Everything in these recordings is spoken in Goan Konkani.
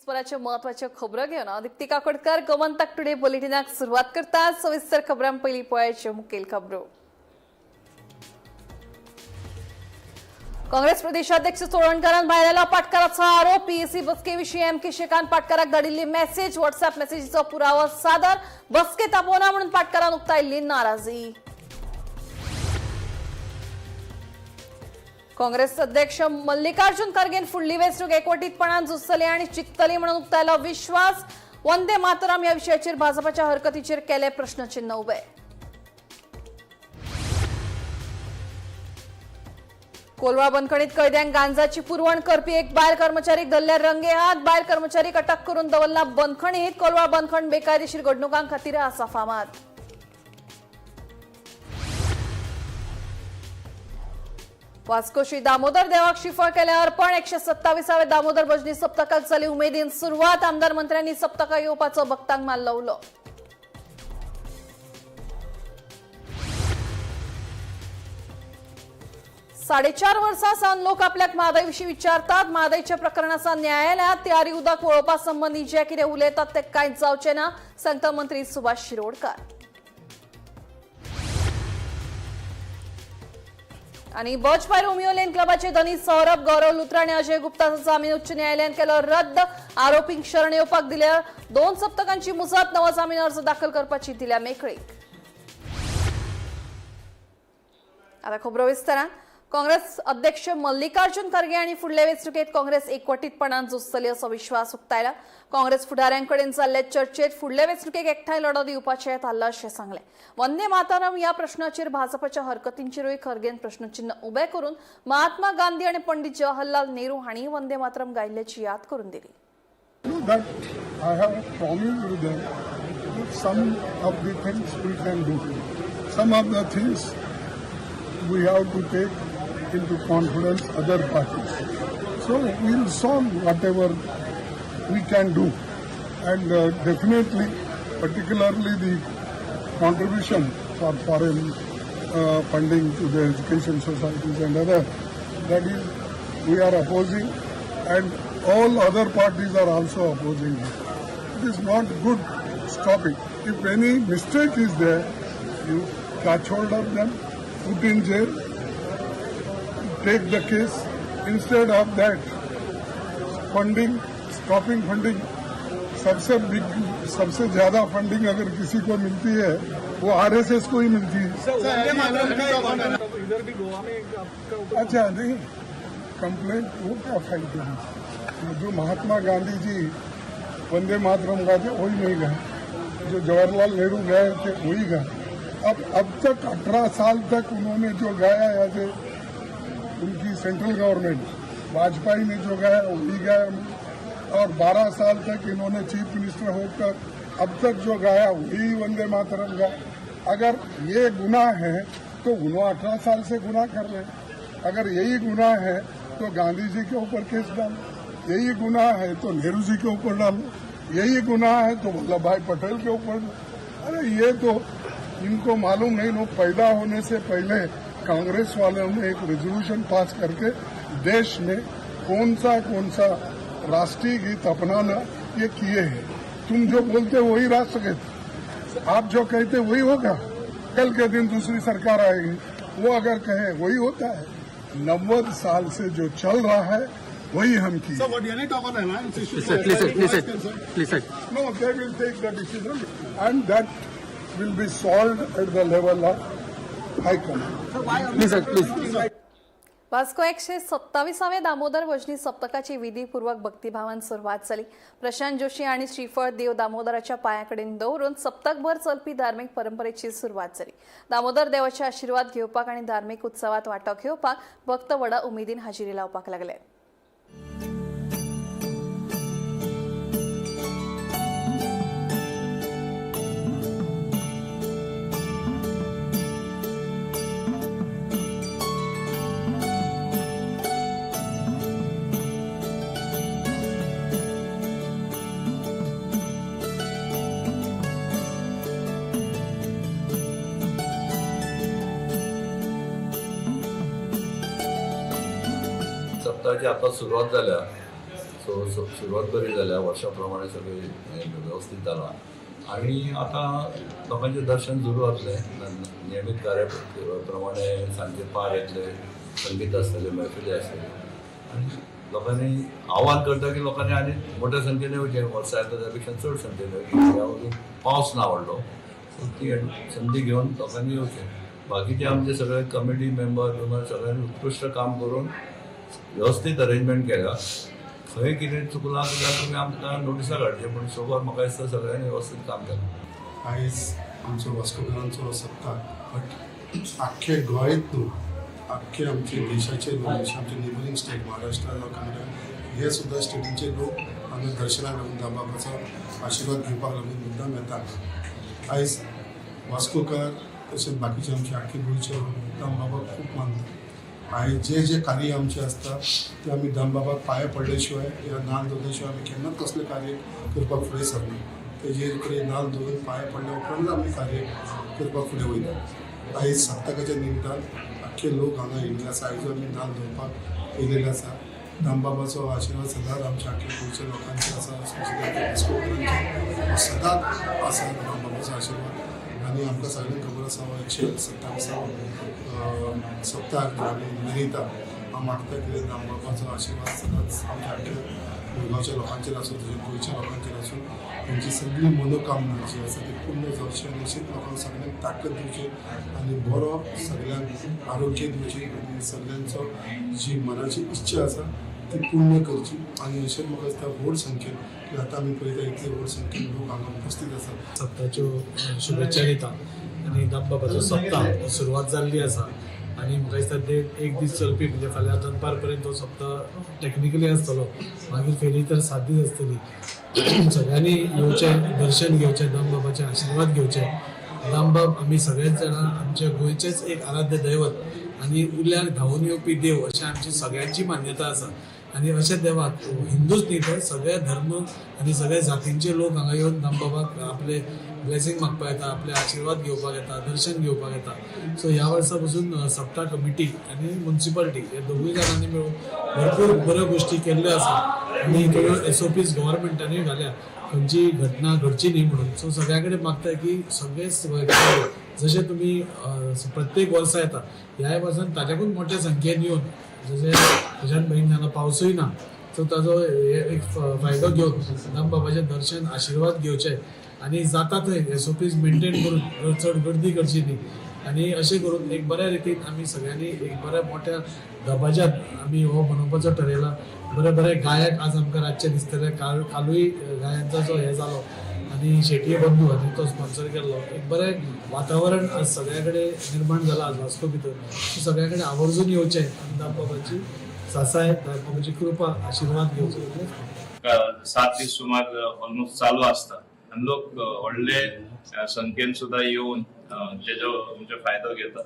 दिसभराच्यो महत्वाच्यो खबरो घेवन हांव दिप्ती काकोडकर गोमंतक टुडे बुलेटिनाक सुरवात करता. सविस्तर खबरां पयलीं पळयाच्यो मुखेल खबरो. काँग्रेस प्रदेशाध्यक्ष चोडणकारान भायरायला पाटकाराचो आरोप. पीएसी बसकेविशीं एम के शेखान पाटकाराक धाडिल्ली मेसेज, व्हॉट्सअॅप मेसेजीचो पुरावो सादर. बसकेत आपोवना म्हणून पाटकारान उक्तायल्ली नाराजी. काँग्रेस अध्यक्ष मल्लिकार्जुन खरगेन फुडली वेंचणूक एकवटीतपणान झुजतले आनी जिखतली म्हणून उक्तायलो विश्वास. वंदे मातरम ह्या विशयाचेर भाजपाच्या हरकतीचेर केले प्रश्नचिन्ह उबे. कोलवा बंदखणीत कैद्यांक गांजाची पुरवण करपी एक बायल कर्मचारीक धरल्या रंगेहात. बायल कर्मचारीक अटक करून दवरला बंदखणीत. कोलवा बंदखण बेकायदेशीर घडणुकां खातीर आसा फामाद. वास्को श्री दामोदर देवाक श्रीफळ केलें अर्पण. 127व्या दामोदर भजनी सप्तकाक जाली उमेदीन सुरवात. आमदार मंत्र्यांनी सप्तकाक येवपाचो भक्तांक मारलो उलो. 4.5 वर्सां सावन लोक आपल्याक म्हादय विशीं विचारतात. म्हादयच्या प्रकरणाचा न्यायालयात तयारी उदक वळोवपा संबंदी जे कितें उलयतात ते कांयच जावचें ना, सांगता मंत्री सुभाष शिरोडकार. आणि बजपाय रोमियो लेन क्लबाचे धनी सौरभ गौरव लुत्रा आणि अजय गुप्ताचा जामीन उच्च न्यायालयान केलो रद्द. आरोपींक शरण येवपाक दिल्या 2 सप्तकांची मुजत. नवो जामीन अर्ज दाखल करपाची दिल्या मेकळीक. आता खबरो विस्तारान. काँग्रेस अध्यक्ष मल्लिकार्जुन खरगे आनी फुडले वेंचणुकेत काँग्रेस एकवटीतपणान झुजतली असो विश्वास उक्तायला. काँग्रेस फुडाऱ्यांकडेन जाल्ले चर्चेत फुडले वेंचणुकेक एकठांय लढो दिवपाचें थारलां अशें सांगलें. वंदे मातरम ह्या प्रश्नाचेर भाजपाच्या हरकतींचेरूय खरगेन प्रश्नचिन्ह उबें करून महात्मा गांधी आनी पंडित जवाहरलाल नेहरू हांणी वंदे मातरम गायिल्ल्याची याद करून दिली. That I have promised them that some of the things we can do. Some of the things we have to take into confidence other parties. So we'll solve whatever we can do. And definitely, particularly the contribution for foreign funding to the education societies and other, that is, we are opposing, and all other parties are also opposing it. It is not good. Stop it. If any mistake is there, you catch hold of them, put in jail, take the case. Instead of that, funding, stopping funding, सबसे बिग, सबसे ज्यादा फंडिंग अगर किसी को मिलती है, वो आरएसएस को ही मिलती है. इधर भी गोवा में आपका अच्छा, नहीं, कंप्लेंट वो क्या फायदा है? जो महात्मा गांधी जी वंदे मातरम गाते, वही नहीं गाए. जो जवाहरलाल नेहरू गाए थे, वही गाए. अब तक 18 साल तक उन्होंने जो गाया है, जो उनकी सेंट्रल गवर्नमेंट वाजपेयी ने जो गाया, वही गाया. और 12 साल तक इन्होंने चीफ मिनिस्टर होकर अब तक जो गाया, वही वंदे मातरम गाया. अगर ये गुनाह है तो उन्होंने 18 साल से गुनाह कर रहे हैं. अगर यही गुनाह है तो गांधी जी के ऊपर केस डालो. यही गुनाह है तो नेहरू जी के ऊपर डालो. यही गुनाह है तो वल्लभ भाई पटेल के ऊपर डालो. अरे, ये तो इनको मालूम नहीं, लोग पैदा होने से पहले कांग्रेस वालों ने एक रेजोल्यूशन पास करके देश में कौन सा राष्ट्रीय गीत अपनाना, ये किए हैं. तुम जो बोलते हो वही राष्ट्रगीत, आप जो कहते वही होगा. कल के दिन दूसरी सरकार आएगी, वो अगर कहे वही होता है. 90 साल से जो चल रहा है, वही हम किए. Sir, what any talk on alliance issue? Sir, please, sir, please, sir, please, sir. No, they will take the decision and that will be solved at the level of High Command. Please, sir, please. Vasco 127व्या Damodar भजनी सप्तकाची विधीपूर्वक भक्तिभावान सुरवात जाली. प्रशांत जोशी आनी श्रीफळ देव दामोदराच्या पांयाकडेन दवरून सप्तकभर चलपी धार्मीक परंपरेची सुरवात जाली. दामोदर देवाचे आशिर्वाद घेवपाक आनी धार्मीक उत्सवात वांटो घेवपाक भक्त व्हडा उमेदीन हाजेरी लावपाक लागले. सप्तकाची आता सुरवात जाल्या. सो सुरवात बरी जाल्या, वर्षा प्रमाणे सगळे व्यवस्थित जाला आनी आतां लोकांचें दर्शन सुरू जातलें. नियमीत कार्याप्रमाणे सांजे पार येतले, संगीत आसतलें, मैफिली आसतल्यो आनी लोकांनी आव्हान करता की लोकांनी आनी मोठ्या संख्येन येवचें. वर्सा येता त्या पेक्षा चड संख्येन येवचें. ह्या वगत पावस ना व्हडलो, सो ती संदी घेवन लोकांनी येवचें. बाकीचे आमचे सगळे कमिटी मेंबर बिंबर सगळ्यांनी उत्कृश्ट काम करून व्यवस्थीत अरेंजमेंट केल्या. खंय कितें चुकलां जाल्यार तुमी आमकां नोटिसां काडचें, पूण सो फार म्हाका दिसता सगळ्यांनी व्यवस्थीत काम केलां. आयज आमचो वास्कोकारांचो सप्ताक, बट आख्खे गोंयत न्हू, आख्खे आमचे देशाचे लोक, जशे आमचे नेबरींग स्टेट महाराष्ट्र जावं कर्नाटक, हे सुद्दां स्टेटीचे लोक हांगा दर्शनाक लागून, दामबाबाचो आशिर्वाद घेवपाक लागून मुद्दाम येता. आयज वास्कोकार तशेंच बाकीचे आमचे आख्खे गोंयचे लोक दामबाबाक खूब मानतात. आयज जे जे कार्य आमचे आसता ते आमी दामबाबाक पांय पडले शिवाय या नाल्ल दवरले शिवाय आमी केन्नाच कसलें कार्य करपाक फुडें सरना. तेजेर कडेन नाल्ल दवरून पांय पडल्या उपरांत आमी कार्य करपाक फुडें वयता. आयज सप्तकाच्या निमतान आख्खे लोक हांगा येयल्ले आसा. आयजो आमी नाल्ल दवरपाक येयलेले आसा. दामबाबाचो आशिर्वाद सदांच आमच्या आख्ख्या गोंयच्या लोकांचेर आसा, स्पेशली आमच्या वास्कोकारांचेर सदांच आसा दामबाबाचो आशिर्वाद. आनी आमकां सगळ्यांक खबर आसा, हो 127वो सप्ताक जो आमी मनयता, हांव मागता कितें दामबाबाचो आशिर्वाद सदांच आमच्या आख्ख्या मुरगांवच्या लोकांचेर आसूं, तशेंच गोंयच्या लोकांचेर आसूं, तेंची सगळी मनोकामना जी आसा ती पूर्ण जावची आनी अशीच लोकांक सगळ्यांक ताकद दिवची आनी बरो सगळ्यांक आरोग्य दिवची आनी सगळ्यांचो जी मनाची इच्छा आसा ती पूर्ण करची. आनी अशेंच म्हाका दिसता व्हड संख्येन की आतां आमी पळयता इतले व्हड संख्येन लोक हांगा उपस्थित आसात. सप्ताच्यो शुभेच्छा दिता आनी दामबाबाचो सप्ताह सुरवात जाल्ली आसा आनी म्हाका दिसता ते एक दीस चलपी, म्हणजे फाल्यां दनपार पर्यंत तो सप्ताह टॅक्निकली आसतलो, मागीर फेरी तर 7 दीस आसतली. सगळ्यांनी येवचें, दर्शन घेवचें, दामबाबाचे आशिर्वाद घेवचे. दामबाब आमी सगळेच जाणां आमच्या गोंयचेच एक आराध्य दैवत आनी उल्याक धांवून येवपी देव अशें आमची सगळ्यांची मान्यता आसा. आनी अशें देवाक हिंदूच न्ही तर सगळे धर्म आनी सगळे जातींचे लोक हांगा येवन दामबाबाक आपले ब्लेसिंग मागपाक येता, आपले आशिर्वाद घेवपाक येता, दर्शन घेवपाक येता. सो ह्या वर्सा पसून सप्ता कमिटी आनी मुन्सिपालिटी ह्या दोगूय जाणांनी मेळून भरपूर बऱ्यो गोश्टी केल्ल्यो आसा आनी थोड्यो SOPs गव्हर्मेंटानूय घाल्या खंयची घटना घडची न्ही म्हणून. सो सगळ्या कडेन मागता की सगळे जशे तुमी प्रत्येक वर्सा येता, ह्याय वर्सान ताच्याकून मोठ्या संख्येन येवन, जशें तुज्यान बहीण जाणा पावसूय ना, सो ताजो एक फायदो घेवन दामबाबाचें दर्शन आशिर्वाद घेवचे आनी जाता थंय SOPs maintain करून चड गर्दी करची न्ही आनी अशें करून एक बऱ्या रितीन आमी सगळ्यांनी एक बऱ्या मोठ्या दबाज्यात आमी हो मनोवपाचो ठरयला. बरे बरे गायक आज आमकां रातचे दिसतले. कालूय गायांचो जो हे जालो आनी शेटये बंधू आनी तो स्पॉन्सर केल्लो. एक बरें वातावरण आज सगळ्या कडेन निर्माण जालां आज वास्को भितर. सगळ्या कडेन आवर्जून येवचें आनी दामबाबाची सासाय, दामबाबाची कृपा, आशिर्वाद घेवचो. 7 दीस सुमार ऑलमोस्ट चालू आसता आनी लोक व्हडले संख्येन सुद्दां येवन तेजो म्हणजे फायदो घेता.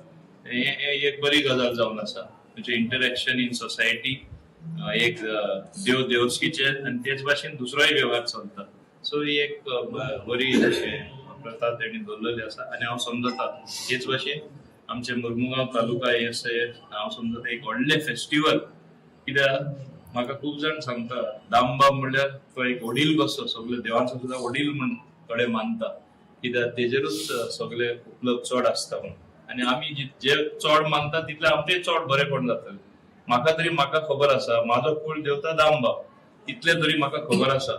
हे एक बरी गजाल जावन आसा, म्हणजे इंटरेक्शन इन सोसायटी एक देव देवस्कीचे आनी तेच भाशेन दुसरोय वेव्हार चलता. सो ही एक बरी अशें प्रथा तेणी दवरलेली आसा आनी हांव समजता हेच भाशेन आमचे मुर्मुगांव तालुका हे हांव समजता एक व्हडलें फेस्टिवल. कित्याक म्हाका खूब जाण सांगता दामबाब म्हणल्यार तो एक वडील कसो, सगळे देवांचो सुद्दां वडील म्हण थोडे मानता, कित्याक तेजेरूच सगळे उपलब्ध चड आसता म्हणून. आनी आमी जे चड मानता तितले आमचें चड बरेपण जातलें. म्हाका तरी म्हाका खबर आसा म्हाजो कूळ देवता दामबाब, इतलें तरी म्हाका खबर आसा.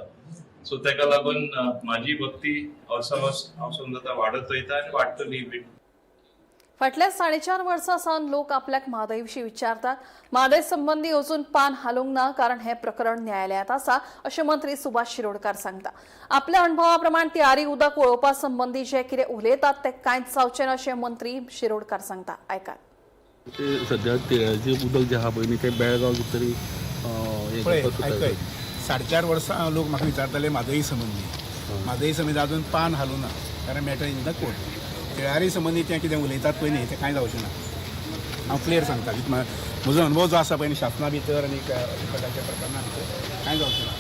सो तेका लागून म्हाजी भक्ती वर्सा वर्स हांव समजता वाडत वयता आनी वाडटली बी. फाटल्या 4.5 वर्सां सावन लोक आपल्याक म्हादय विशीं विचारतात. म्हादय संबंदी अजून पान हालूंक ना, कारण हे प्रकरण न्यायालयात आसा अशें मंत्री सुभाष शिरोडकार सांगता. आपल्या अणभवा प्रमाण तिळारी उदक वळोवपा संबंदी जे कितें उलयतात ते कांयच जावचें ना अशें मंत्री शिरोडकार सांगता. आयकात. सद्या तिळारीचें उदक जें आहा पळय न्ही तें बेळगांव कितें तरी पळय आयकय, 4.5 वर्सां लोक म्हाका विचारताले म्हादय संबंदी. म्हादय संबंदी अजून पान हालूं ना, कारण matter in the court. Tillari संबंदी तें कितें उलयतात पळय न्ही तें कांय जावचें ना. हांव क्लियर सांगता, म्हजो अणभव जो आसा पळय न्ही शासना भितर आनी अशा प्रकारच्या प्रकरणा भितर कांय जावचें ना.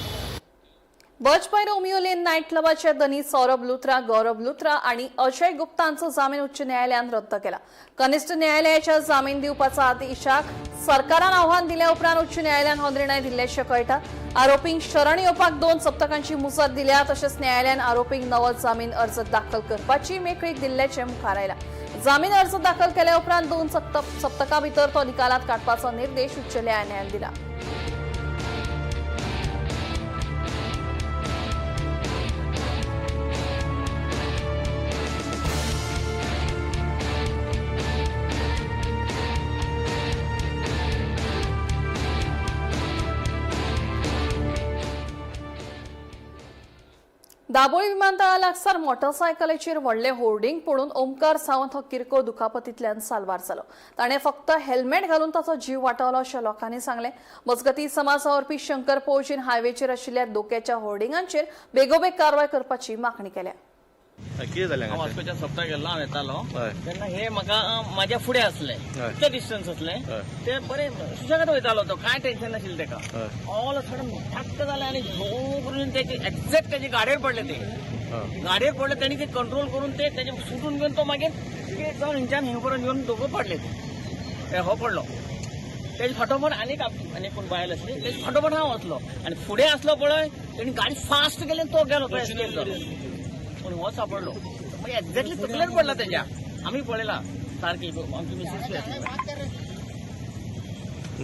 बजपाई रोमियो लेन नाईट क्लबाचे धनी सौरभ लुथरा, गौरव लुथरा आणि अजय गुप्तांचो जामीन उच्च न्यायालयान रद्द केला. कनिष्ठ न्यायालयाच्या जामीन दिवपाचा आदेशाक सरकारान आव्हान दिल्या उपरांत उच्च न्यायालयान हो निर्णय दिल्ल्याचें कळटा. आरोपींक शरण येवपाक 2 सप्तकांची मुजत दिल्या. तशेंच न्यायालयान आरोपींक नवो जामीन अर्ज दाखल करपाची मेकळीक दिल्ल्याचें मुखार आयलां. जामीन अर्ज दाखल केल्या उपरांत 2 सप्तकां भितर तो निकालात काडपाचो निर्देश उच्च न्यायालयान दिला. दाबोळी विमानतळा लागसार मोटरसायकलीचेर व्हडलें होर्डिंग पडून ओमकार सावंत हो किरकोळ दुखापतींतल्यान साल्वार जालो. ताणें फक्त हेल्मेट घालून ताचो जीव वाटावलो अशें लोकांनी सांगलें. मजगतीं समाज वावुरपी शंकर पोळजीन हायवेचेर आशिल्ल्या धोक्याच्या होर्डिंगांचेर बेगोबेग कारवाय करपाची मागणी केल्या. कितें जालें? हांव वास्कोच्या सप्ता गेल्लो, हांव येतालो तेन्ना हे म्हाका म्हाज्या फुडें आसले, इतलें डिस्टन्स आसलें, ते बरें सुशेगाद वयतालो, तो कांय टेन्शन नाशिल्लें तेका. ऑल सडन ठक्क जालें आनी झो करून तेजे एक्झॅक्ट तेजे गाडयेर पडले, ते गाडयेर पडले, तेणी ते कंट्रोल करून ते तेजे सुटून घेवन तो मागीर जावन हिंच्यान हिंग करून घेवन दोगो पडले, ते हो पडलो. तेजे फाटोफाट आनीक आनी कोण बायल आसली, तेजे फाटोफाट हांव वतलो आनी फुडें आसलो पळय, तेणी गाडी फास्ट गेली, तो गेलो, तो एस्केप जालो, पूण हो सापडलो. मागीर एक्झॅक्टली तकलेर पडला तेज्या, आमी पळयला सारकी, आमची मिसीस आसली.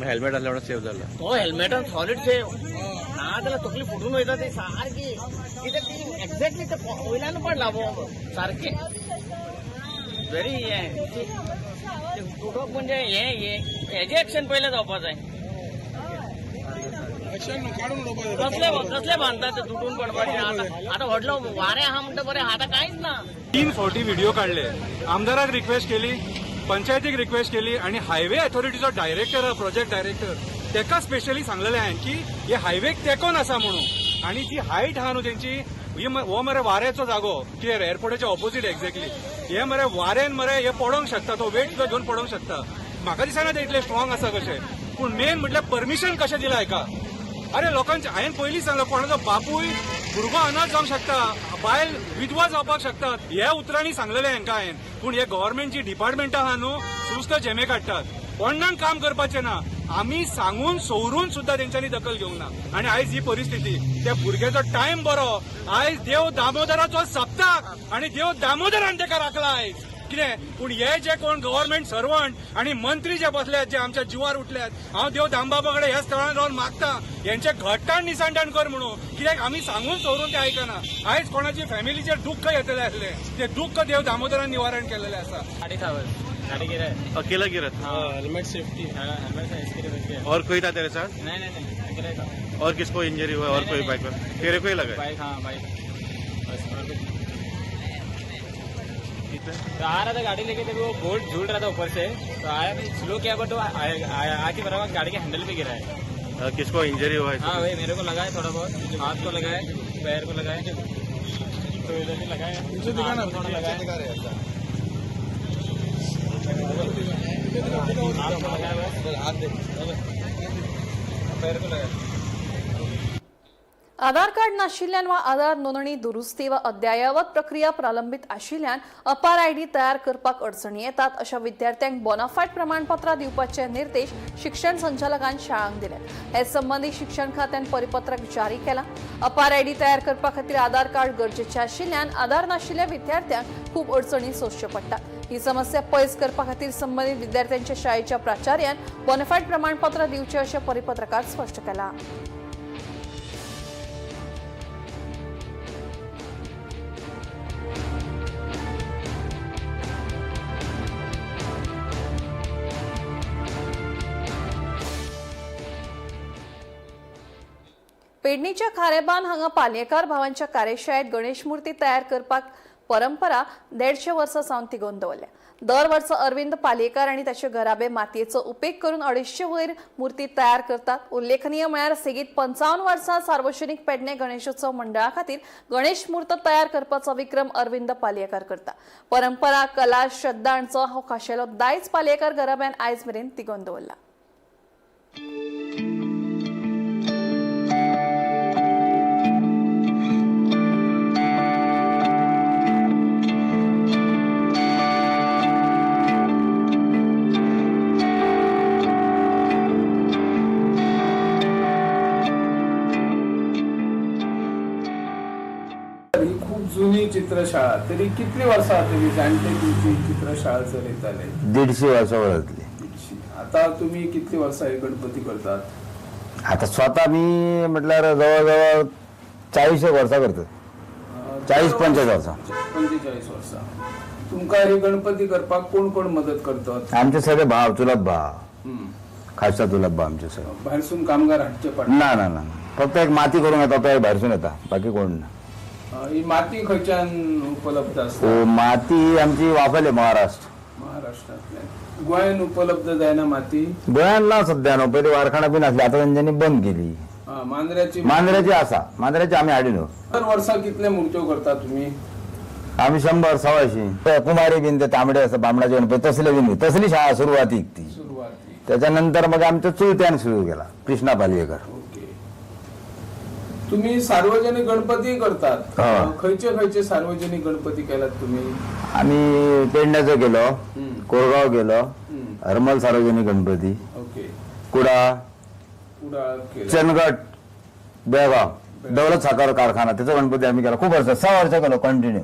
हेल्मेट आसल्या म्हणून सेव जाला तो, हेल्मेटान सॉलीड सेव ना जाल्यार तकली फुटून वयता ती सारकी, कित्याक ती एक्झॅक्टली ते वयल्यान पडला सारकें. व्हेरी हें तुटप म्हणजे हें हेजें एक्शन पयलें जावपा जाय. कसले कसले बांदतात ते तुटून पडपाचें. आतां आतां व्हडलो वारें आहा म्हणटा बरें, आतां कांयच ना. 3 फावटी व्हिडिओ काडले, आमदाराक रिक्वेस्ट केली, पंचायतीक रिक्वेस्ट केली आनी हायवे अथॉरिटीचो डायरेक्टर, प्रोजेक्ट डायरेक्टर तेका स्पेशली सांगलेलें हांवें की हे हायवेक तेंकोन आसा म्हणून. आनी जी हायट आहा न्हू तेंची, हो मरे वाऱ्याचो जागो क्लियर, एअरपोर्टाच्या ऑपोजीट एक्झॅक्टली, हे मरे वाऱ्यान मरे हे पडोंक शकता, तो वेट सुद्दां घेवन पडोंक शकता. म्हाका दिसना ते इतले स्ट्रॉंग आसा कशें, पूण मेन म्हटल्यार परमिशन कशें दिलां हेका. अरे लोकांचे हांवें पयलीं सांगलां, कोणाचो बापूय भुरगो अनाथ जावंक शकता, बायल विधवा जावपाक शकतात, ह्या उतरांनी सांगलेलें हांकां हांवें. पूण हे गव्हर्मेंटची डिपार्टमेंटां आहा न्हू, सुस्त झेमे काडटात, कोणाक काम करपाचें ना. आमी सांगून सोवरून सुद्दां तेंच्यांनी दखल घेवंक ना. आनी आयज ही परिस्थिती, त्या भुरग्याचो टायम बरो, आयज देव दामोदराचो सप्ताक आनी देव दामोदरान तेका राखला आयज कितें. पूण हे जे कोण गव्हर्मेंट सर्वंट आनी मंत्री जे बसल्यात, जे आमच्या जिवार उठल्यात, हांव देव दामबाबा कडेन ह्या स्थळान रावन मागता हेंचे घट्टाण निसांटाण कर म्हणून, कित्याक आमी सांगून सोरून ते आयकना. आयज कोणाची फॅमिलीचेर दुख्ख येतलें आसलें, तें दुख्ख देव दामोदरान निवारण केल्लें आसा. गाड़ी गिरा है, अकेला गिरा था? Helmet safety, helmet. और कोई था तेरे साथ? नहीं नहीं नहीं, अकेला ही था. और किसको इंजरी हुआ? और कोई बाइक पर तेरे को ही लगा है? बाइक, हाँ बाइक बस, और कुछ नहीं. तो आ रहा था गाड़ी लेके, तभी वो बोल्ट झूल रहा था ऊपर से, तो आया, मैं स्लो किया, बट वो आके बराबर गाड़ी के हैंडल पे गिरा है. किसको इंजरी हुआ है? हाँ वही मेरे को लगा है थोड़ा बहुत, हाथ को लगा है, पैर को लगा है, तो इधर भी लगा है, हाथ को थोड़ा लगा है, हाथ को लगा है बस, पैर को लगा है. आधार कार्ड नाशिल्ल्यान वा आधार नोंदणी दुरुस्ती वा अद्ययावत प्रक्रिया प्रलंबीत आशिल्ल्यान अपार आयडी तयार करपाक अडचणी येतात. अशा विद्यार्थ्यांक बोनाफायड प्रमाणपत्रां दिवपाचे निर्देश शिक्षण संचालकान शाळांक दिले. हे संबंदी शिक्षण खात्यान परिपत्रक जारी केलां. अपार आयडी तयार करपा खातीर आधार कार्ड गरजेचें आशिल्ल्यान आधार नाशिल्ल्या विद्यार्थ्यांक खूब अडचणी सोंसच्यो पडटात. ही समस्या पयस करपा खातीर संबंदीत विद्यार्थ्यांच्या शाळेच्या प्राचार्यान बोनाफायड प्रमाणपत्र दिवचें अशें परिपत्रकात स्पश्ट केलां. पेडणेच्या खारेबान हांगा पालयेकार भावांच्या कार्यशाळेत गणेश मूर्ती तयार करपाक परंपरा 150 वर्सां सावन तिगोवन दवरल्या. दर वर्सा अरविंद पालयेकार आनी ताचे घराबे मातयेचो उपेग करून 250 वयर मूर्ती तयार करतात. उल्लेखनीय म्हळ्यार सेगीत 55 वर्सां सार्वजनिक पेडणे गणेशोत्सव मंडळा खातीर गणेश मूर्त तयार करपाचो विक्रम अरविंद पालयेकार करता. परंपरा, कला, श्रद्धा हांचो हो खाशेलो दायज पालयेकार घराब्यान आयज मेरेन तिगोवन दवरला. जुनी चित्रशाळा तरी कितली वर्सां जातली जाणटे तुमची चित्रशाळा चलयताले? 150 वर्सां जातली. आता तुम्ही कितली वर्सां हे गणपती करतात? आता स्वतः मी म्हटल्यार जवळ जवळ 40 वर्सां करता, 40-45 वर्सां. 45 वर्सां. तुमकां हे गणपती करपाक कोण कोण मदत करतात? आमचे सगळे भाव, चुलत भाव, खासा चुलत भाव आमचे सगळे. भायरसून कामगार हाडचे पडटा? ना ना ना, फक्त एक माती करूंक येता, तो एक भायरसून येता, बाकी कोण ना. ही माती खंयच्यान उपलब्ध आसता? माती आमची वाफेले, महाराष्ट्र. महाराष्ट्रांतल्यान. गोंयान उपलब्ध जायना माती? गोंयान ना सध्या न्हू, पयलीं कारखाना बी नासली, आतां तेंच्यांनी बंद केली. मांद्र्याची? मांद्र्याची आसा, मांद्र्याची आमी हाडी न्हू. दर वर्सा कितले मूर्त्यो करता तुम्ही? आमी 100 125. कुमारी बीन ते तांबडे आसा बामणाचे गणपती, तसले बीन, तसली शाळा सुरवातीक ती. त्याच्यानंतर मग आमच्या चुलत्यान सुरू केला, कृष्णा पालयेकर. तुम्ही सार्वजनिक गणपती करतात? हा. खंयचे खंयचे सार्वजनिक गणपती केलात तुम्ही? आम्ही पेडण्याचं गेलो, कोरगाव गेलो, हरमल सार्वजनिक गणपती, कुडा, कुडाळ केलं. चंदगड, बेळगाव दौलत साखर कारखाना, त्याचा गणपती आम्ही केला खूप वर्ष, 6 वर्ष केलो कंटिन्यू.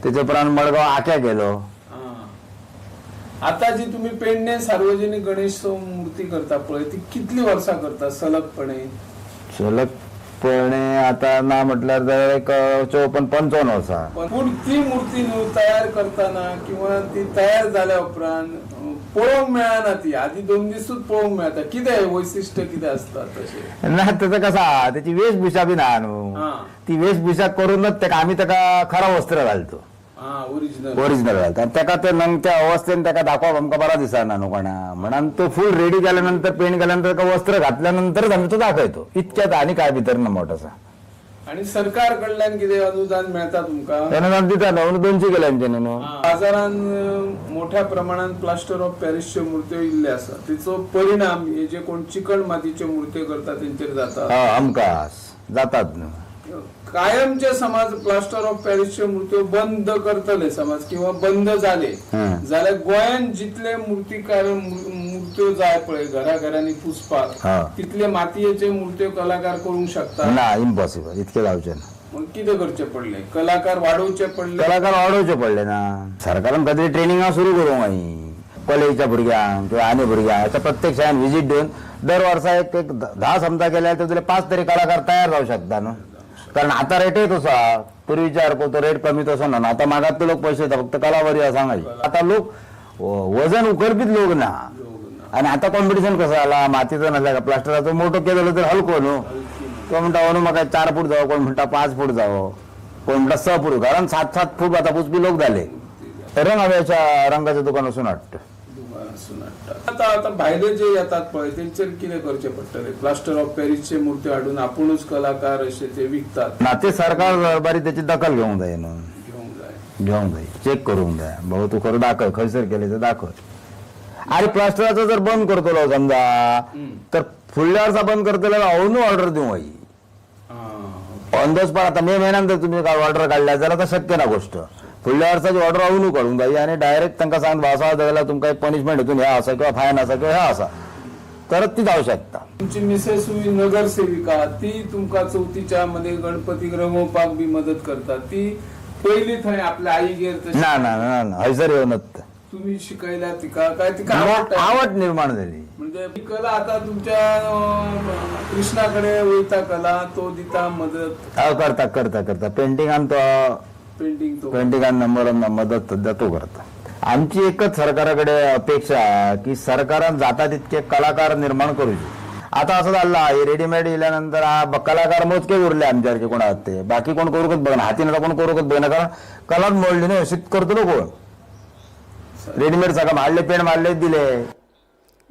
त्याच्या उपरांत मडगाव आक्या गेलो. आता जी तुम्ही पेडणे सार्वजनिक गणेश मूर्ती करता पळय, ती कितली वर्सां करता सलगपणे? सलगपणे आता ना म्हटल्यार जवळ एक 54-55 वर्सां. पूण ती मूर्ती न्हू तयार करताना किंवा ती तयार जाल्या उपरांत पळोवंक मेळना ती, आधी 2 दिसूच पळोवंक मेळता. कितें वैशिश्ट कितें आसता तशें? ना, त्याचं कसा त्याची वेशभूषा बी ना न्हू, ती वेशभूषा करूनच तेका आम्ही तेका खरा वस्त्र घालतो. ओरिजिनल. ओरिजिनल घालतो आणि तेका ते नंग त्या अवस्थेन तेका दाखोवप आमकां बरा दिसना न्हू कोणा, म्हणून तो फुल रेडी केल्यानंतर, पेंट केल्यानंतर तेका वस्त्र घातल्यानंतरच आमी तो दाखयतो. इतक्यात आणि काय भितर ना मोठोसा. आणि सरकार कडल्यान कितें अनुदान मेळता तुमकां? अनुदान दिता न्हू, 200 केले आमच्यानी न्हू. बाजारान मोठ्या प्रमाणात प्लास्टर ऑफ पॅरिसच्यो मूर्त्यो इल्ले आसा, तिचो परिणाम हे जे कोण चिकण मातीच्यो मूर्त्यो करता तेंचेर जाता? हमखास जातात न्हू. कायमचे समाज प्लास्टर ऑफ पॅरिसच्यो मूर्त्यो बंद करतले समाज किंवा बंद जाले जाल्यार गोंयान जितले मूर्तिकार मूर्त्यो जाय पळय घराघरांनी पुजपाक, तितले मातयेचे मूर्त्यो कलाकार करूंक शकता? ना, इम्पॉसिबल, इतके जावचे ना. मग कितें करचें पडलें? कलाकार वाडोवचे पडले? कलाकार वाडोवचे पडले ना. सरकारान खंय तरी ट्रेनिंगां सुरू करूंक जायी कॉलेजीच्या भुरग्यांक किंवा आनी भुरग्यांक. आतां प्रत्येक शाळेन विजीट दिवन दर वर्सा एक एक 10 समजा केल्यार तितूंतले 5 तरी कलाकार तयार जावं शकता न्हू. कारण आता रेटय तसो आहा, पूर्वीच्या सारको तो रेट कमी तसो ना. आता मागात लोक पैसे येता, फक्त कला बरी आसा सांगायची. आता लोक वजन उखलपीच लोक ना. आणि आता कॉम्पिटिशन कसं जाला, मातीचो नासल्या का प्लास्टराचो मोठो केलो तर हलको न्हू. तो म्हणटा अंदू म्हाका 4 फूट जावो, कोण म्हणटा 5 फूट जावो, कोण म्हणटा 6 फूट, कारण 7-7 फूट आता पुजपी लोक जाले. रंग हव्याच्या रंगाचं दुकान वचून हाडटा. आता आता भायले जे येतात पळय तेंचेर कितें करचें पडटलें? प्लास्टर ऑफ पॅरिसचे मूर्त्यो हाडून आपुणूच कलाकार अशे ते विकतात. ना, ते सरकार दरबारी त्याची दखल घेवंक जाय न्हू, घेवंक जाय, चेक करूंक जाय. भाऊ तू खरो दाखय, खंयसर केले ते दाखय. आणि प्लास्टराचो जर बंद करतलो समजा तर फुडल्या वर्सा बंद करतलो अंदू ऑर्डर दिवंक जायी ऑन the spot. आता मे महिन्यान जर तुम्ही ऑर्डर काडल्या जाल्यार आता शक्य ना गोष्ट. फुडल्या वर्साची ऑर्डर अंदू काडूंक जाय आणि डायरेक्ट तांकां सांग भाव आसा जाल्यार तुमकां एक पनिशमेंट हितून ह्या आसा किंवा फायन आसा किंवा ह्या आसा, तरच ती जावं शकता. तुमची मिसेसूय नगरसेविका, ती तुमकां चवथीच्या मध्ये गणपतीक रंगोवपाक बी मदत करता. ती पयली थंय आपल्या आईगेर तशी ना ना ना ना, हयसर येवनच तुम्ही शिकयल्या तिका काय तिका आवडटा? आवड निर्माण झाली. म्हणजे ही कला आता तुमच्या कृष्णाकडे वयता कला, तो दिता मदत? करता करता करता पेंटिंगान तो पेंटिंग तो पेंटिंगान नंबर मदत सध्या तो करता. आमची एकच सरकाराकडे अपेक्षा की सरकारान जाता तितके कलाकार निर्माण करूचे. आता असं झालं हे रेडीमेड येयल्यानंतर कलाकार मोजके उरले आमच्यासारखे कोण आहात ते, बाकी कोण करूकच बघना, हातीन आता कोण करूकच बघना, कारण कलाच मोडली न्हू. शीत करतलो कोण? रेडीमेड सगळं मारले, पेंट मारले, दिले.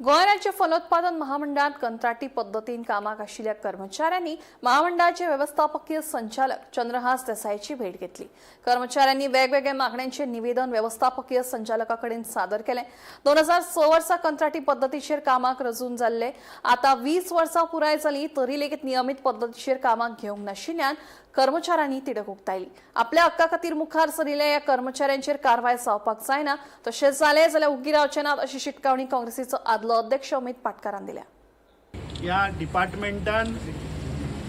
गोंय राज्य फलोत्पादन महामंडळात कंत्राटी पद्दतीन कामाक आशिल्ल्या कर्मचाऱ्यांनी महामंडळाचे वेवस्थापकीय संचालक चंद्रहास देसाईची भेट घेतली. कर्मचाऱ्यांनी वेगवेगळ्या मागण्यांचे निवेदन व्यवस्थापकीय संचालकाकडेन सादर केलें. 2006 वर्सा कंत्राटी पद्दतीचेर कामाक रजून जाल्ले आता 20 वर्सां पुराय जाली तरी लेगीत नियमीत पद्दतीचेर कामाक घेवंक नाशिल्ल्यान कर्मचाऱ्यांनी तिडक उक्तायली. आपल्या हक्का खातीर मुखार सरिल्ल्या ह्या कर्मचाऱ्यांचेर कारवाय जावपाक जायना, तशें जालें जाल्यार उगी रावचे नात अशी शिटकावणी काँग्रेसीचो आदलो अध्यक्ष अमित पाटकारान दिल्या. ह्या डिपार्टमेंटान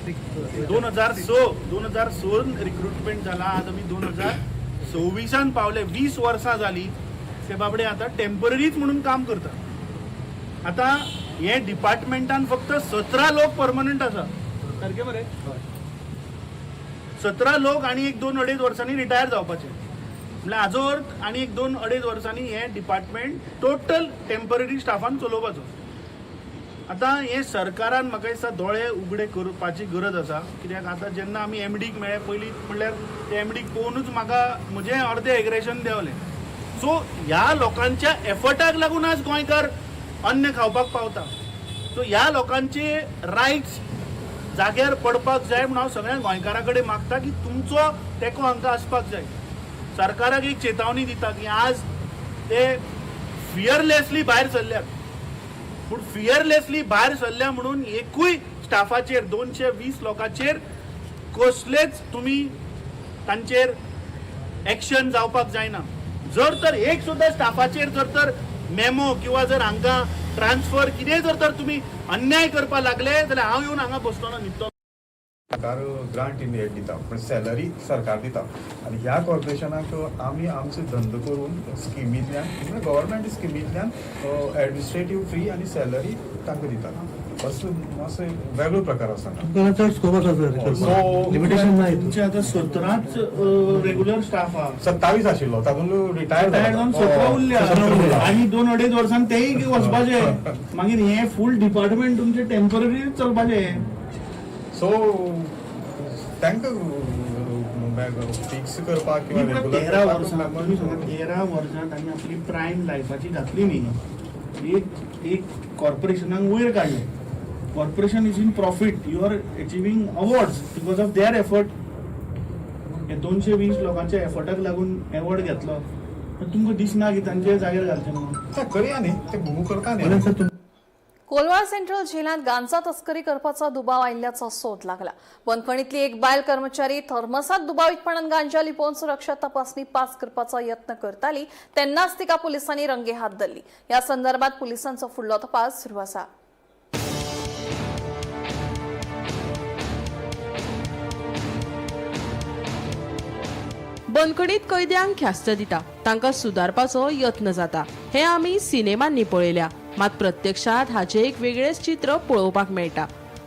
2006 2006 रिक्रुटमेंट जाला. आज आमी 2026 पावले, 20 वर्सां जाली ते बाबडे आतां टेम्पररीच म्हणून काम करता. आतां हे डिपार्टमेंटान फक्त 17 लोक परमनंट आसा, सारके मरे? 17 लोक आनी एक 2-2.5 वर्सांनी रिटायर जावपाचे. म्हणल्यार हाजो अर्थ आनी एक 2-2.5 वर्सांनी हें डिपार्टमेंट टोटल टेम्पररी स्टाफान चलोवपाचो. आतां हें सरकारान म्हाका दिसता दोळे उगडे करपाची गरज आसा. कित्याक आतां जेन्ना आमी एमडीक मेळ्ळे पयलीं, म्हणल्यार ते एमडीक पळोवनूच म्हाका म्हजें अर्दें एग्रेशन देंवलें. सो ह्या लोकांच्या एफर्टाक लागून आज गोंयकार अन्न खावपाक पावता. सो ह्या लोकांचे रायट्स जाग्यार पडपाक जाय म्हूण हांव सगळ्या गोंयकारां कडेन मागता की तुमचो तेंको हांकां आसपाक जाय. सरकाराक एक चेतावणी दिता की आज ते फियरलेसली भायर सरल्यात, पूण फियरलेसली भायर सरल्या म्हणून एकूय स्टाफाचेर 220 लोकांचेर कसलेच तुमी तांचेर एक्शन जावपाक जायना. जर तर एक सुद्दां स्टाफाचेर जर तर मेमो किंवा जर हांकां ट्रान्सफर कितें जर तर तुमी अन्याय करपाक लागले जाल्यार हांव येवन हांगा बसलो ना, न्हिदतलो. सरकार ग्रांट इन एड दिता पूण सॅलरी सरकार दिता आनी ह्या कॉर्पोरेशनाक आमी आमचो धंदो करून स्किमींतल्यान म्हणजे गव्हर्मेंट स्किमींतल्यान एडमिनिस्ट्रेटीव फ्री आनी सॅलरी तांकां दिता. असो मातसो वेगळो प्रकार आसा. चड स्कोप आसा सर, लिमिटेशन ना. तुमचे आतां 17च रेगुलर स्टाफ आहा. 27 आशिल्लो, तातूंत रिटायर जावन 17 उरल्या आनी 2-2.5 वर्सान तेय वचपाचे. मागीर हें फूल डिपार्टमेंट तुमचें टेम्पररी चलपाचें. सो तांकां फिक्स करपाक किंवा रेगुलर 13 वर्सां, तुमी सांगा, 13 वर्सां तांणी आपली प्रायम लायफाची घातली न्ही. एक एक कॉर्पोरेशनाक वयर काडलें. Corporation is in profit, you are achieving awards because of their effort. हे 220 लोकांच्या एफर्टाक लागून एवॉर्ड घेतलो, तुमकां दिसना की तांचे जाग्यार घालचें म्हणून? करया न्ही, ते मूव करता न्ही. कोलवाळ सेंट्रल जेलांत गांजा तस्करी करपाचो दुबाव आयिल्ल्याचो सोद लागला. बंदखणीतली एक बायल कर्मचारी थर्मसात दुबावीतपणान गांजा लिपोवन सुरक्षा तपासणी पास करपाचो यत्न करताली तेन्नाच तिका पुलिसांनी रंगे हात धरली. ह्या संदर्भात पुलिसांचो फुडलो तपास सुरू आसा. बंदखणीत कैद्यांक ख्यास्त दिता, तांकां सुदारपाचो यत्न जाता, हे आमी सिनेमांनी पळयल्या. मात प्रत्यक्षात हाचें एक वेगळेंच चित्र पळोवपाक मेळटा.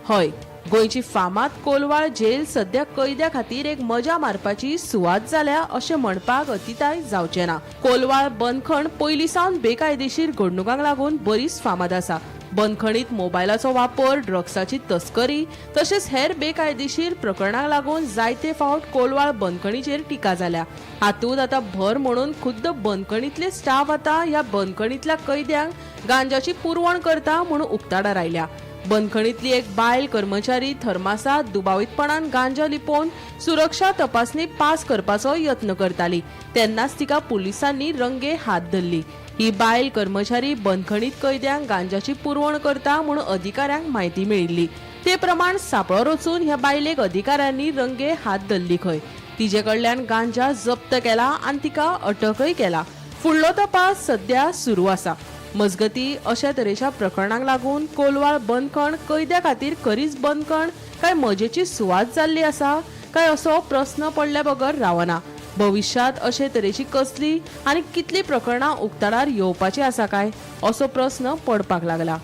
हय, गोंयची फामाद कोलवाळ जेल सध्या कैद्या खातीर एक मजा मारपाची सुवात जाल्या अशें म्हणपाक अतिताय जावचें ना. कोलवाळ बंदखण पयलीं सावन बेकायदेशीर घडणुकांक लागून बरीच फामाद आसा. बंदखणीत मोबायलाचो वापर, ड्रग्साची तस्करी तशेंच हेर बेकायदेशीर प्रकरणांक लागून जायते फावट कोलवाळ बंदखणीचेर टिका जाल्या. हातूंत आतां भर म्हणून खुद्द बंदखणीतले स्टाफ आतां ह्या बंदखणीतल्या कैद्यांक गांजाची पुरवण करता म्हणून उक्ताडार आयल्या. बंदखणीतली एक बायल कर्मचारी थर्मासात दुबावीतपणान गांजा लिपोवन सुरक्षा तपासणी पास करपाचो यत्न करताली तेन्नाच तिका पुलिसांनी रंगे हात धरली. ही बायल कर्मचारी बंदखणीत कैद्यांक गांजाची पुरवण करता म्हूण अधिकाऱ्यांक म्हायती मेळिल्ली. ते प्रमाण सांपळो रचून ह्या बायलेक अधिकाऱ्यांनी रंगे हात धरली खंय. तिजे कडल्यान गांजा जप्त केला आनी तिका अटकय केला. फुडलो तपास सध्या सुरू आसा. मजगती अशा तरेच्या प्रकरणांक लागून कोलवाळ बंदखण कैद्या खातीर खरीच बंदखण काय मजेची सुवात जाल्ली आसा काय असो प्रस्न पडल्या बगर रावना. भविष्यात अशे तरेची कसली आनी कितली प्रकरणां उक्ताडार येवपाची आसा काय असो प्रस्न पडपाक लागला.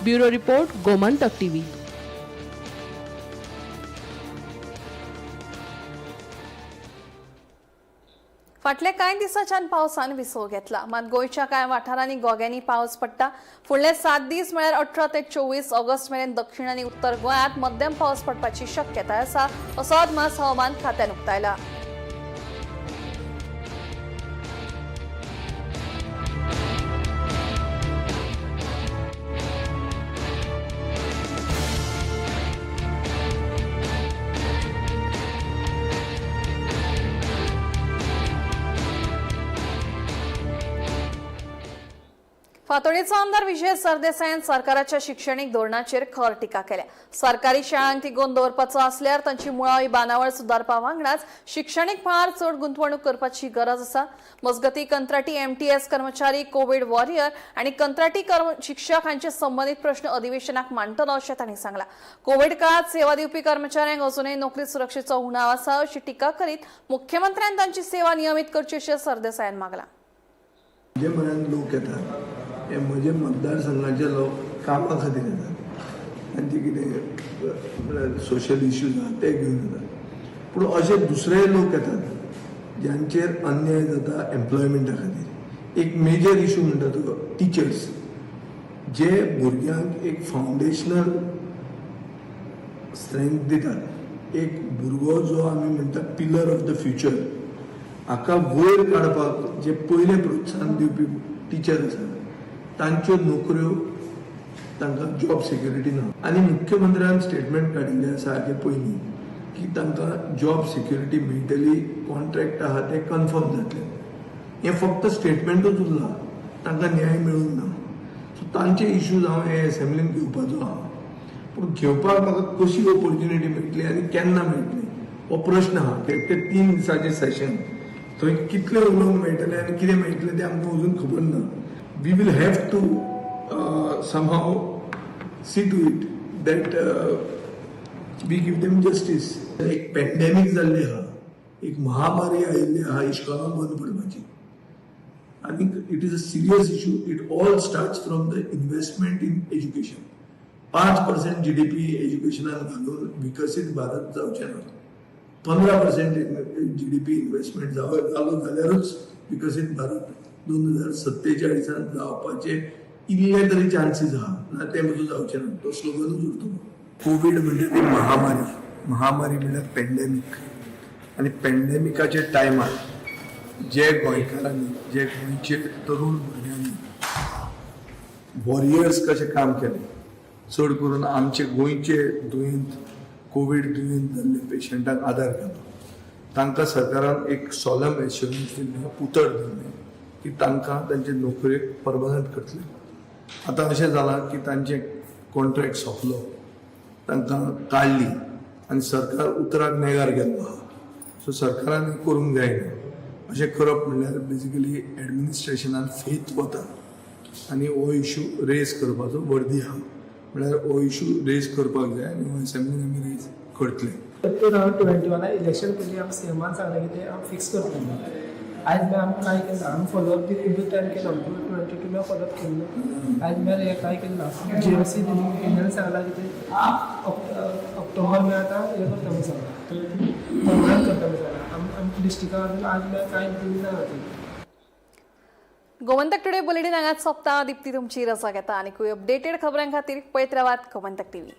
Bureau report, Gomantak TV. फाटल्या कांय दिसांच्यान पावसान विसव घेतला. मात गोंयच्या कांय वाठारांनी गोग्यांनी पावस पडटा. फुडले 7 दीस म्हळ्यार 18 ते 24 ऑगस्ट मेरेन दक्षिण आनी उत्तर गोंयांत मध्यम पावस पडपाची शक्यताय आसा असो अदमास हवामान खात्यान उक्तायला. फातोडेचो आमदार विजय सरदेसायान सरकाराच्या शिक्षणीक धोरणाचेर खर टिका केल्या. सरकारी शाळांक तिगोवन दवरपाचो आसल्यार तांची मुळावी बांदावळ सुदारपा वांगडाच शिक्षणीक मळार चड गुंतवणूक करपाची गरज आसा. मजगती कंत्राटी एमटीएस कर्मचारी, कोवीड वॉरियर आनी कंत्राटी शिक्षक हांचे संबंदीत प्रश्न अधिवेशनाक मांडटलो अशें तांणी सांगलां. कोवीड काळात सेवा दिवपी कर्मचाऱ्यांक अजूनय नोकरी सुरक्षेचो उणाव आसा अशी टिका करीत मुख्यमंत्र्यान तांची सेवा नियमीत करची अशें सरदेसायान मागलां. जे म्हऱ्यान लोक येतात हे म्हजे मतदारसंघाचे लोक कामा खातीर येतात, तांचे कितें म्हळ्यार सोशल इश्यूज आहा ते घेवन येतात. पूण अशे दुसरेय लोक येतात ज्यांचेर अन्याय जाता एम्प्लॉयमेंटा खातीर. एक मेजर इशू म्हणटा तो टिचर्स, जे भुरग्यांक एक फावंडेशनल स्ट्रेंथ दितात. एक भुरगो जो आमी म्हणटा पिलर ऑफ the future, हाका वयर काडपाक जे पयलें प्रोत्साहन दिवपी टिचर आसा तांच्यो नोकऱ्यो, तांकां जॉब सेक्युरिटी ना. आनी मुख्यमंत्र्यान स्टेटमेंट काडिल्लें आसा हाचे पयलीं की तांकां जॉब सेक्युरिटी मेळटली, कॉन्ट्रॅक्ट आहा तें कन्फर्म जातलें. हें फक्त स्टेटमेंटूच उरलां, तांकां न्याय मेळूंक ना. सो तांचे इश्यूज हांव हे एसेंब्लीन घेवपाचो आहा, पूण घेवपाक म्हाका कशी ऑपॉर्च्युनिटी मेळटली आनी केन्ना मेळटली हो प्रश्न आहा. ते 3 दिसाचें सेशन थंय कितलें उलोवंक मेळटलें आनी कितें मेळटलें तें आमकां अजून खबर ना. We will have to somehow see to it that we give them justice. एक पेंडेमीक जाल्ली आहा, एक महामारी आयिल्ली आहा, इश्कोलां बंद पडपाची. आनी it is a serious issue. It all starts from the investment in education. 5% GDP एज्युकेशनान घालून विकसीत भारत जावचें ना. 15% GDP investment जालो जाल्यारूच विकसीत भारत 2047 जावपाचे इल्ले तरी चान्सीस आहा, ना ते पसून जावचे ना. तो स्लोगनूच उरतलो. कोवीड म्हणजे ती महामारी, महामारी म्हणल्यार पेंडेमीक. आनी पेंडेमिकाच्या टायमार जे गोंयकारांनी, जे गोंयचे तरूण भुरग्यांनी वॉरियर्स कशें काम केलें, चड करून आमचे गोंयचे दुयेंत, कोवीड दुयेंत जाल्ले पेशंटांक आदार केलो, तांकां सरकारान एक सॉलम एश्युरन्स दिल्लें, उतर दिल्लें की तांकां तांचे नोकरेक परमनंट करतले. आतां अशें जालां की तांचे कॉन्ट्रॅक्ट सोंपलो, तांकां काडली आनी सरकार उतराक नेगार गेल्लो आहा. सो सरकारान करूंक जायना. अशें करप म्हणल्यार बेजिकली एडमिनिस्ट्रेशनान फेथ वता आनी हो इशू रेज करपाचो वर्दी आहा. म्हणल्यार हो इशू रेज करपाक जाय आनी हो एसेंब्लीन आमी रेज करतले. 2021 इलेक्शन पयलीं आमी सीएमान सांगलें की ते आमी फिक्स करतले. आयज मेरेन आमी कांय केलें ना. आमी फॉलोअप बी खूब टायम केलो, 2022 मेरेन फॉलोअप केल्लो, आयज मेरेन हें कांय केलें ना. जीएमसी तेणें सांगलां की ते ऑक्टोबर मेरेन आतां हें करता म्हूण सांगलां, परमनंट करता म्हूण सांगलां. आमच्या डिस्ट्रिक्टाक अजून आज मेरेन कांय दिवंक ना ती. गोमंतक टुडे बुलेटीन हांगाच सोंपता. दीप्ती तुमची रजा घेता. आनीकूय अपडेटेड खबरां खातीर पळयत रावात गोमंतक टीव्ही.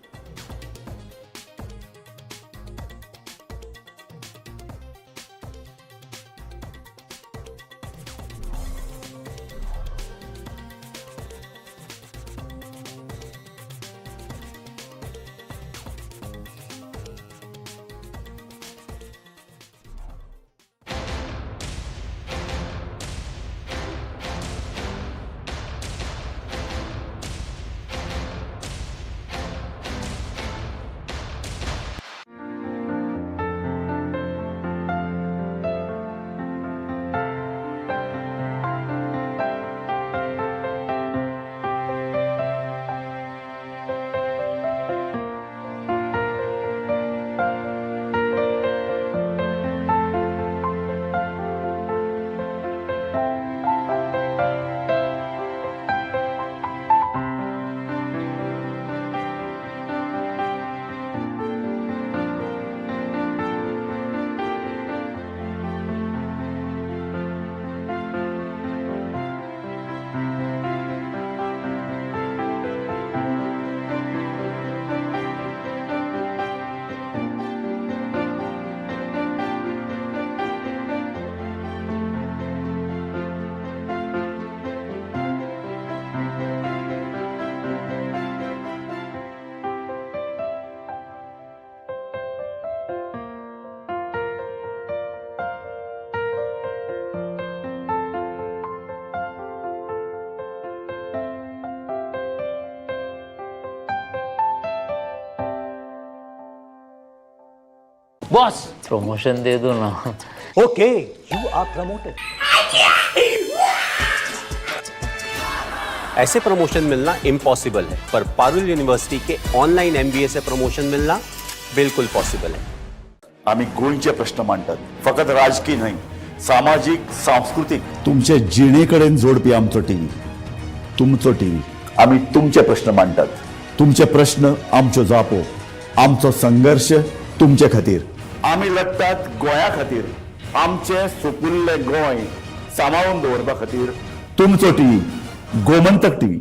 बॉस, प्रमोशन दे दो ना. Okay, you are promoted. ऐसे प्रमोशन मिलना इम्पॉसिबल है, पर पारुल यूनिवर्सिटी के ऑनलाइन एमबीए से प्रमोशन मिलना बिल्कुल पॉसिबल है. आम्ही गोंयचे प्रश्न मांडतात, फकत राजकीय न्हय, सामाजीक, सांस्कृतीक, तुमचे जिणे कडेन जोडपी आमचो टीव्ही, तुमचो टीव्ही. आम्ही तुमचे प्रश्न मांडतात, तुमचे प्रश्न आमच्यो जापो, आमचो संघर्श तुमचे खातीर. आमी लढतात गोंया खातीर, आमचें सुपुल्लें गोंय सांबाळून दवरपा खातीर. तुमचो टीव्ही, गोमंतक टीव्ही.